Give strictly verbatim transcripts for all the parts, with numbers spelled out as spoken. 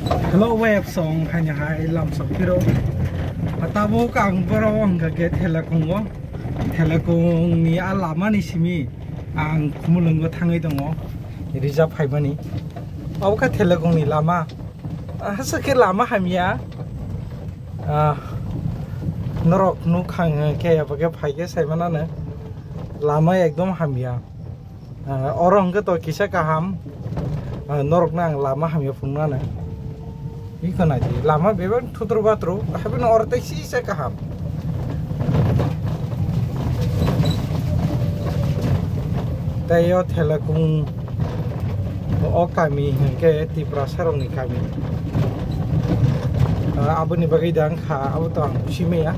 Hello web song, haini hai lamsok phiro. Tabuk ang boro wngkha khe Thelakungo. Thelakungni a lamani simi ang Khumulwngo thangwi tongo, reserve phaimani. Obo khe Thelakungni lama. Aswk khe lama hamya. Ah, norok nukhang khe abo khe phai khe saimanano. Lama ekdom hamya. Ah, oro hwnkhe to kisa kaham. Ah, norokno ang lama hamya phunuknano. Iko naidi, lama bebak thutru batru, haibeno oro tei sisa kaham. Tei o Thelakung o kami hwnkhe Tiprasarokni kami. Ah, aboni bagwi da wngkha, abo to ang buji maya.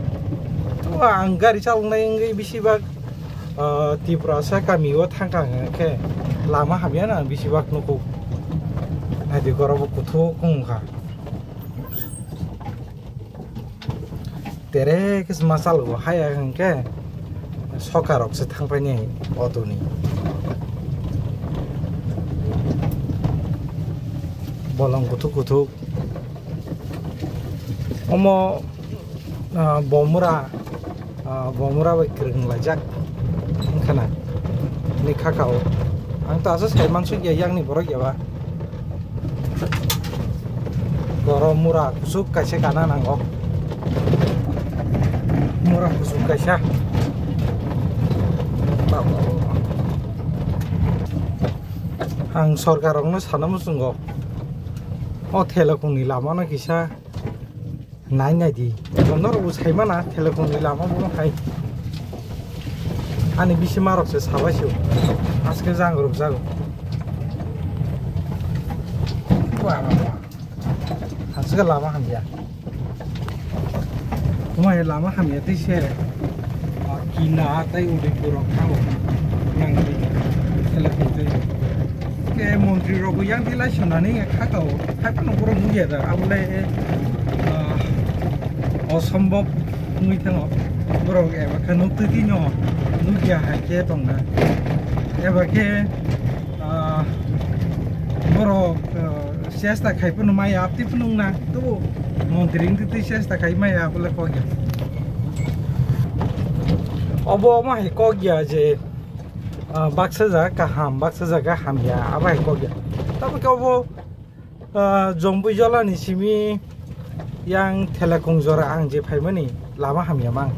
To ang gari chaloknai wngwi bisi bak, ah, Tiprasa kami o thangkha hwnkhe lama hamya no ang bisi bak nugo. Naidi, oro bo kuthuk wngkha. Tere khe se machalo haya hwnkhe sokarok se thangpaini auto ni. Bolong kuthuk kuthuk. Omo, ah, bomura, ah, bomura bai kwrwng laijak wngkhana ni khakao. Ang to aswk sai mansukya yakni borok eba. Oro mura kuchuk kaisa kana nango. Mura kuchuk kaisa. Ang sorkarrokno sana muchungo. O Thelakungni lamano kisa nai nai di. Norokbo sai mana Thelakungni lama bo hai. Ani bisi marok se sabai se. Aske jang rok jago. Wa, wa, wa. Aske lama hamya. Omo hai lama hamya tei se. Ah, Kina tei Udaipur rok thango. Yang tei Thelakungo tei. Ke montri rok bo yang tei lai sonani khakao. Hai phano borok nugya da. Abo le, ah, osombhob wngwi thango. Borok eba khe nuk twi twi no nugya hai khe tongna. Eba khe, ah, borok, ah, chesta khai phano maya, aptwi phano wngna. Tobo montri wngtwi twi chesta khai maya, abo le kok ya. Obo omo hai kok ya je, ah, baksa jaga kaham, baksa jaga hamya, abo hai kok ya. Tamo khe obo, ah, Jombui Jolani simi yang Thelakung jora ang je phaimani lama hamya mang.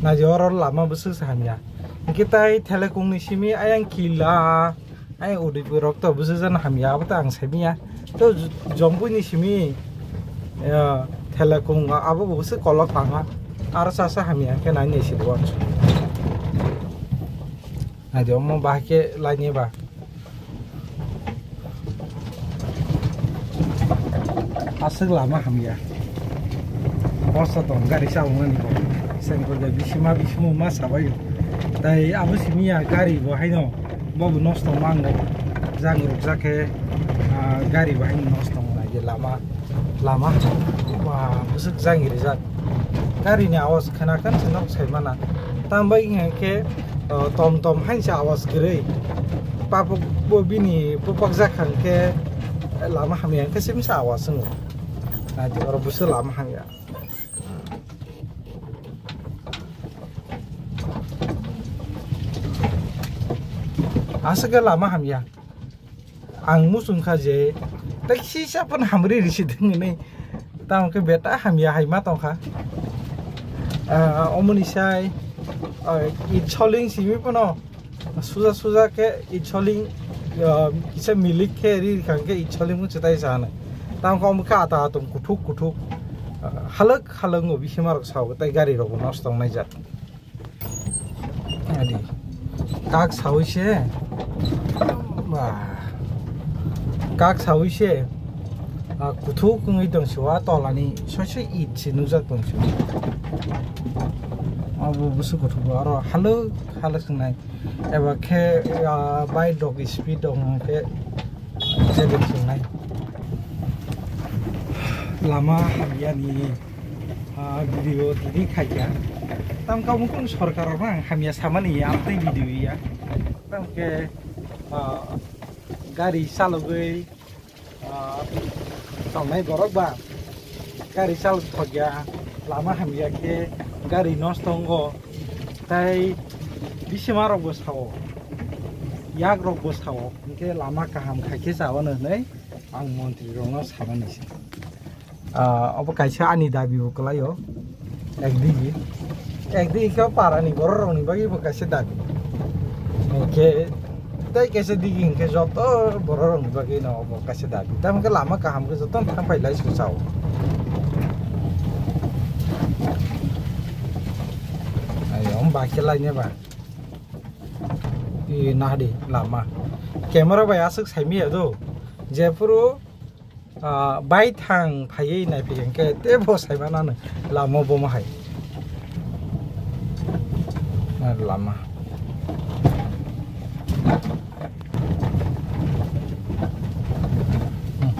Naidi oro lama bwswk se hamya. Hwnkhe tai Thelakungni simi ayang Kila, ayang Udaipur rok to bwswk jani hamya, abo to ang saimanya. To J-, Jombuini simi, eh, Thelakung abo bo bwswk kolok tangha. Aro sasa hamya khe nai nai sidi uansuk. Naidi omo bahai khe laini ba. Aswk lama hamya. Bosta tong gari chaloknani bo. Sengkol de bisima bisimo ma sabai. Tai abo simiya gari bo haino. Bo bo nosto mango. Jang rukjak khe, ah, gari bo haino nosto manai je lama. Lama, ba, bwswk jang rijak. Gari ni awas khna khan se nok sai mana. Tambai hingkhe, ah, tom tom hain se awas kwrwi. Papuk bo bini pupak jak khan khe lama hamya hingkhe se misa awas wngo. Naidi oro bwswk lama hamya. Aswk khe lama hamya. Ang muchung kha je tei sisa phano hamri risi thwng hwnwi. Tamo khe beta hamya hai ma tong kha. Ah, omoni sai, ah, it soling simi phano suja suja khe it soling, ah, kisa milik khe ri rikha khe it soling muchung tai sa hwnwi. Tamo khe omo khe ata atom kuthuk kuthuk, ah, halak halak ngo bisima rok sao tei gari rok bo nosto wngnai jak. Adi. Kak sawi se. Ba. Kak sawi se. Ah, kuthuk wngwi tong se wa tolani soi soi it se nujak tong se. Abo busu kuthuk aro halak halak wngnai. Eba khe, ah, bike rok speed rok hwnkhe accident wngnai. Lama hamyani. Ah, video tini khaikha. Tam kabo kung sorkar rok ang hamya samani ya, amtwi video ya. Tam ke, ah, gari chalogwi, Ah, tongnai borok ba gari chal thokya, lama hamya khe gari nosto wngo, tai bisima rok bo sao, yak rok bo sao, hinkhe lama kaham khai khe chao hwnwi ang montri rokno samani se. Ah, obo kaisa ani dabi bo kwlaio. Ekdigi, ekdigi khe parani borok rokni bagwi bo kaisa dabi. Hinkhe tei kaisa digi hinkhe joto borok rokni bagwi no obo kaisa dabi. Tamo khe lama kaham khe joto thang phai lai se chao. Ayo, om ba khe lai ne ba. I nahdi lama. Camera bai aswk saimiya do. Jephuru Ah, bai thang phaiwi naiphai hwnkhe tei bo saimanano lama bomo hai. Ah, lama. Hmm.